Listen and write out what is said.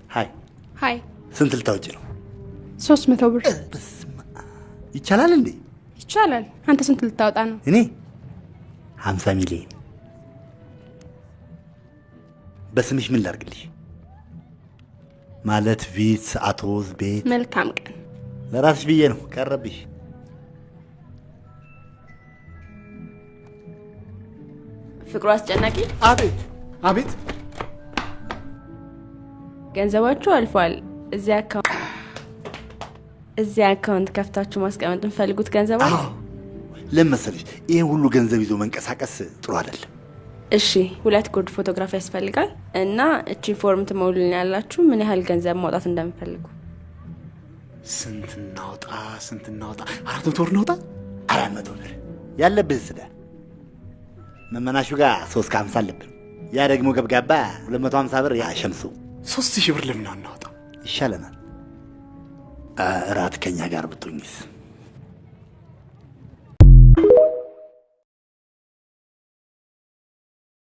Hi። Hi። ስንት ልታወጪ ነው? 300 ብር። ይቻላል እንዴ? ይቻላል። አንተ ስንት ልታወጣ ነው? እኔ 50 ሚሊዮን። በስምሽ ምን ላድርግልሽ? ማለት ቪትስ፣ አቶዝ፣ ቤት። መልካም ቀን። ለራስሽ ብዬ ነው፣ ቀረብሽ። ፍቅሩ አስጨናቂ። አቤት አቤት። ገንዘባችሁ አልፏል። እዚያ account ከፍታችሁ ማስቀመጥ የምፈልጉት ገንዘብ አለ? ለምን መሰለሽ፣ ይሄን ሁሉ ገንዘብ ይዞ መንቀሳቀስ ጥሩ አይደለም። እሺ፣ 2 ጉርድ ፎቶግራፍ ያስፈልጋል እና እቺ ፎርም ትሞሉልኝ ያላችሁ ምን ያህል ገንዘብ ማውጣት እንደምፈልጉ። ስንት እናውጣ? ስንት እናውጣ? 400 ብር እናውጣ? 400 ብር ያለብህ ስለ መመናሹ ጋር 3.50 አለብን። ያ ደግሞ ገብጋባ 250 ብር፣ ያ ሸምሱ 3000 ብር ለምን አናወጣ? ይሻለናል። እራት ከኛ ጋር ብትሆኝስ?